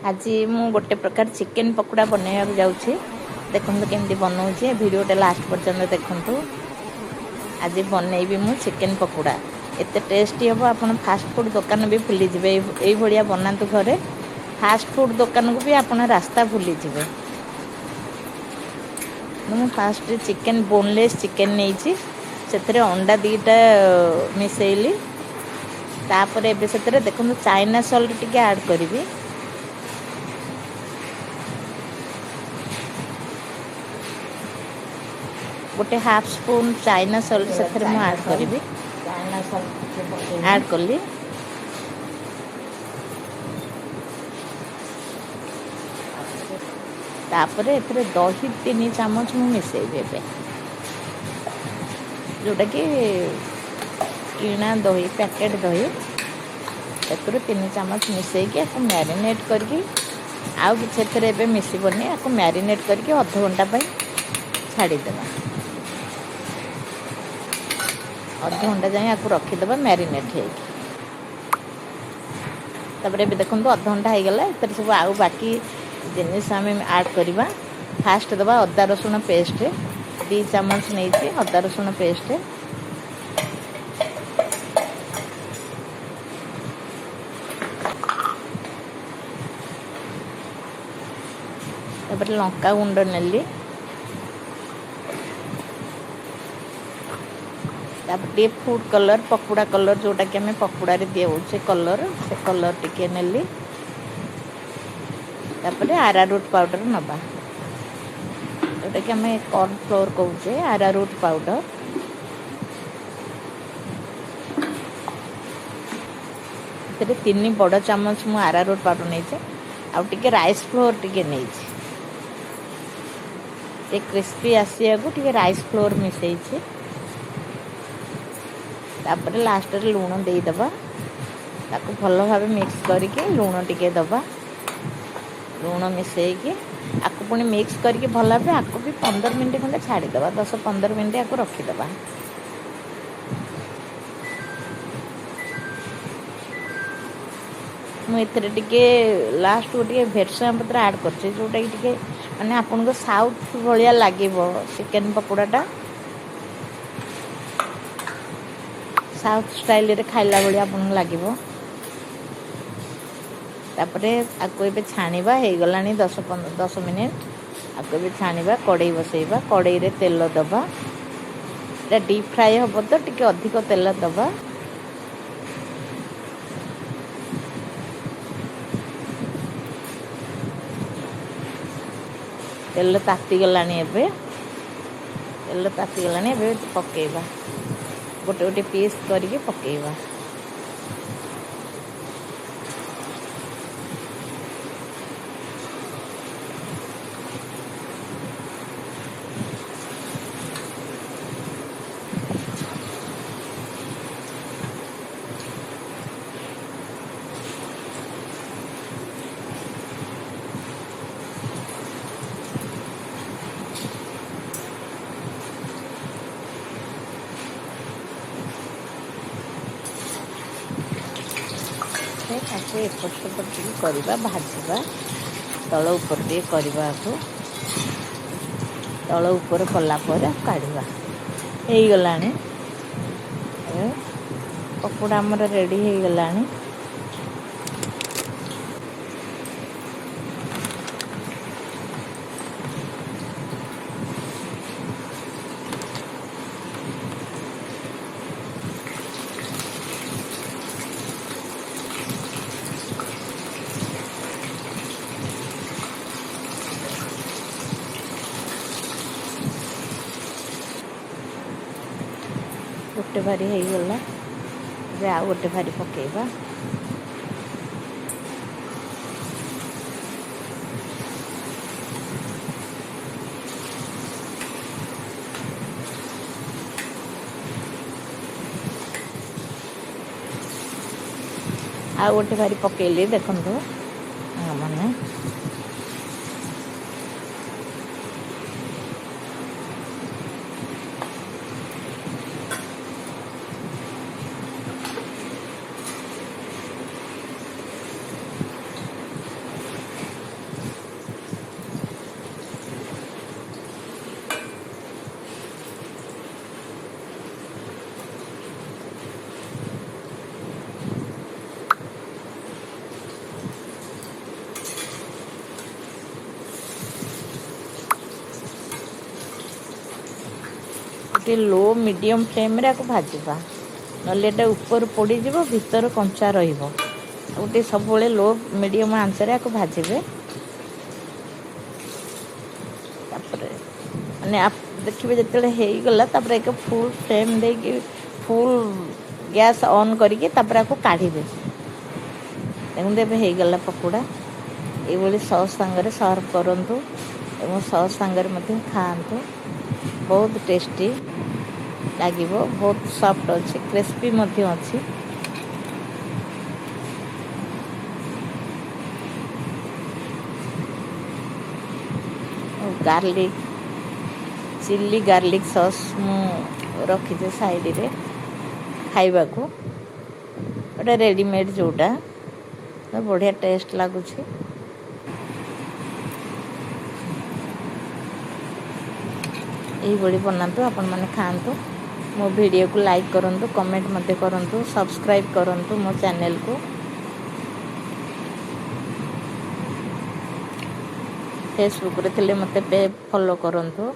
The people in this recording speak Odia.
ଆଜି ମୁଁ ଗୋଟେ ପ୍ରକାର ଚିକେନ୍ ପକୋଡ଼ା ବନେଇବାକୁ ଯାଉଛି। ଦେଖନ୍ତୁ କେମିତି ବନାଉଛି, ଭିଡ଼ିଓଟା ଲାଷ୍ଟ ପର୍ଯ୍ୟନ୍ତ ଦେଖନ୍ତୁ। ଆଜି ବନେଇବି ମୁଁ ଚିକେନ୍ ପକୋଡ଼ା, ଏତେ ଟେଷ୍ଟି ହେବ ଆପଣ ଫାଷ୍ଟଫୁଡ଼୍ ଦୋକାନ ବି ଭୁଲିଯିବେ। ଏଇଭଳିଆ ବନାନ୍ତୁ ଘରେ, ଫାଷ୍ଟଫୁଡ଼୍ ଦୋକାନକୁ ବି ଆପଣ ରାସ୍ତା ଭୁଲିଯିବେ। ମୁଁ ଫାଷ୍ଟ ଚିକେନ୍, ବୋନଲେସ୍ ଚିକେନ୍ ନେଇଛି, ସେଥିରେ ଅଣ୍ଡା 2ଟା ମିଶାଇଲି। ତାପରେ ଏବେ ସେଥିରେ ଦେଖନ୍ତୁ ଚାଇନା ସଲ୍ଟ ଟିକେ ଆଡ଼୍ କରିବି। ଗୋଟେ ହାଫ୍ ସ୍ପୁନ୍ ଚାଇନା ସଲ୍ଟ ସେଥିରେ ମୁଁ ଚାଇନା ଆଡ଼୍ ସଲ୍ଟ, କରିବି। ଚାଇନା ସଲ୍ଟ ଟିକେ ପକେଇବି। ଆଡ଼୍ କଲି। ତାପରେ ଏଥିରେ ଦହି 3 ଚାମଚ ମୁଁ ମିଶାଇବି ଏବେ, ଯେଉଁଟାକି କିଣା ଦହି, ପ୍ୟାକେଟ୍ ଦହି, ସେଥିରୁ 3 ଚାମଚ ମିଶାଇକି ଆକୁ ମ୍ୟାରିନେଟ୍ କରିକି, ଆଉ କିଛି ଏଥିରେ ଏବେ ମିଶିବନି, ଆକୁ ମ୍ୟାରିନେଟ୍ କରିକି ଅଧଘଣ୍ଟା ପାଇଁ ଛାଡ଼ିଦେବା। ଅଧଘଣ୍ଟା ଯାଏଁ ଆକୁ ରଖିଦେବା ମ୍ୟାରିନେଟ୍ ହେଇକି। ତାପରେ ଏବେ ଦେଖନ୍ତୁ ଅଧଘଣ୍ଟା ହେଇଗଲା। ଏଥିରେ ସବୁ ଆଉ ବାକି ଜିନିଷ ଆମେ ଆଡ଼୍ କରିବା। ଫାଷ୍ଟ ଦେବା ଅଦା ରସୁଣ ପେଷ୍ଟ, 2 ଚାମଚ ନେଇଛି ଅଦା ରସୁଣ ପେଷ୍ଟ। ତାପରେ ଲଙ୍କା ଗୁଣ୍ଡ ନେଲି। ତାପରେ ଟିକେ ଫୁଡ଼୍ କଲର୍, ପକୁଡ଼ା କଲର୍, ଯେଉଁଟାକି ଆମେ ପକୁଡ଼ାରେ ଦେଉଛେ କଲର୍, ସେ କଲର୍ ଟିକେ ନେଲି। ତାପରେ ଆରାରୁଟ୍ ପାଉଡ଼ର ନେବା, ଯେଉଁଟାକି ଆମେ କର୍ଣ୍ଣଫ୍ଲୋର୍ କହୁଛେ, ଆରାରୁଟ୍ ପାଉଡ଼ର। ଏଥିରେ 3 ବଡ଼ ଚାମଚ ମୁଁ ଆରାରୁଟ୍ ପାଉଡ଼ର ନେଇଛି। ଆଉ ଟିକେ ରାଇସ୍ ଫ୍ଲୋର୍ ଟିକେ ନେଇଛି, ଟିକେ କ୍ରିସ୍ପି ଆସିବାକୁ ଟିକେ ରାଇସ୍ ଫ୍ଲୋର୍ ମିଶାଇଛି। ତାପରେ ଲାଷ୍ଟରେ ଲୁଣ ଦେଇଦେବା, ତାକୁ ଭଲ ଭାବେ ମିକ୍ସ କରିକି ଲୁଣ ଟିକେ ଦେବା। ଲୁଣ ମିଶାଇକି ଆକୁ ପୁଣି ମିକ୍ସ କରିକି ଭଲ ଭାବେ ଆକୁ ବି 15 ମିନିଟ୍ ଖଣ୍ଡେ ଛାଡ଼ିଦେବା, 10-15 ମିନିଟ୍ ଆକୁ ରଖିଦେବା। ମୁଁ ଏଥିରେ ଟିକେ ଲାଷ୍ଟକୁ ଟିକେ ଭେରସୁଙ୍ଗା ପତ୍ର ଆଡ଼୍ କରିଛି, ଯେଉଁଟାକି ଟିକେ ଆପଣଙ୍କୁ ସାଉଥ୍ ଭଳିଆ ଲାଗିବ ଚିକେନ୍ ପକୋଡ଼ାଟା, ସାଉଥ୍ ଷ୍ଟାଇଲ୍ରେ ଖାଇଲା ଭଳିଆ ଆପଣଙ୍କୁ ଲାଗିବ। ତାପରେ ଆକୁ ଏବେ ଛାଣିବା, ହେଇଗଲାଣି 10 ମିନିଟ୍। ଆକୁ ଏବେ ଛାଣିବା, କଡ଼େଇ ବସେଇବା, କଡ଼େଇରେ ତେଲ ଦେବା। ଏଇଟା ଡିପ୍ ଫ୍ରାଏ ହେବ ତ ଟିକେ ଅଧିକ ତେଲ ଦେବା। ତେଲ ତାତିଗଲାଣି ଏବେ, ତେଲ ତାତିଗଲାଣି ଏବେ ପକେଇବା, ଗୋଟେ ଗୋଟେ ପିସ୍ କରିକି ପକେଇବା। ତାକୁ ଏପଟ ସେପଟ ଟିକେ କରିବା, ଭାଜିବା, ତଳ ଉପର ଟିକେ କରିବା। ଆକୁ ତଳ ଉପର କଲା ପରେ କାଢ଼ିବା। ହେଇଗଲାଣି ଏବେ ପକୋଡ଼ା ଆମର ରେଡ଼ି ହେଇଗଲାଣି। ଗୋଟେ ଭାରି ହେଇଗଲା, ଏବେ ଆଉ ଗୋଟେ ଭାରି ପକେଇବା। ଆଉ ଗୋଟେ ଭାରି ପକେଇଲି, ଦେଖନ୍ତୁ ମାନେ। ଟିକେ ଲୋ ମିଡ଼ିୟମ୍ ଫ୍ଲେମ୍ରେ ଆକୁ ଭାଜିବା, ନହେଲେ ଏଇଟା ଉପରୁ ପୋଡ଼ିଯିବ, ଭିତର କଞ୍ଚା ରହିବ। ଆଉ ଟିକେ ସବୁବେଳେ ଲୋ ମିଡ଼ିୟମ୍ ଆଞ୍ଚରେ ଆକୁ ଭାଜିବେ। ତାପରେ ମାନେ ଦେଖିବେ ଯେତେବେଳେ ହେଇଗଲା, ତାପରେ ଏକ ଫୁଲ୍ ଫ୍ଲେମ୍ ଦେଇକି ଫୁଲ୍ ଗ୍ୟାସ୍ ଅନ୍ କରିକି ତାପରେ ଆକୁ କାଢ଼ିବେ। ଦେଖନ୍ତୁ, ଏବେ ହେଇଗଲା ପକୋଡ଼ା। ଏଇଭଳି ସସ୍ ସାଙ୍ଗରେ ସର୍ଭ କରନ୍ତୁ ଏବଂ ସସ୍ ସାଙ୍ଗରେ ମଧ୍ୟ ଖାଆନ୍ତୁ। ବହୁତ ଟେଷ୍ଟି ଲାଗିବ। ବହୁତ ସଫ୍ଟ ଅଛି, କ୍ରିସ୍ପି ମଧ୍ୟ ଅଛି। ଗାର୍ଲିକ୍ ଚିଲି ଗାର୍ଲିକ୍ ସସ୍ ମୁଁ ରଖିଛି ସାଇଡ଼ରେ ଖାଇବାକୁ। ଏଇଟା ରେଡ଼ିମେଡ଼୍ ଯେଉଁଟା, ବଢ଼ିଆ ଟେଷ୍ଟ ଲାଗୁଛି। ଏଇଭଳି ବନାନ୍ତୁ, ଆପଣମାନେ ଖାଆନ୍ତୁ। ମୋ ଭିଡ଼ିଓକୁ ଲାଇକ୍ କରନ୍ତୁ, କମେଣ୍ଟ ମଧ୍ୟ କରନ୍ତୁ, ସବସ୍କ୍ରାଇବ୍ କରନ୍ତୁ ମୋ ଚ୍ୟାନେଲକୁ। ଫେସବୁକ୍ରେ ଥିଲେ ମୋତେ ଫଲୋ କରନ୍ତୁ।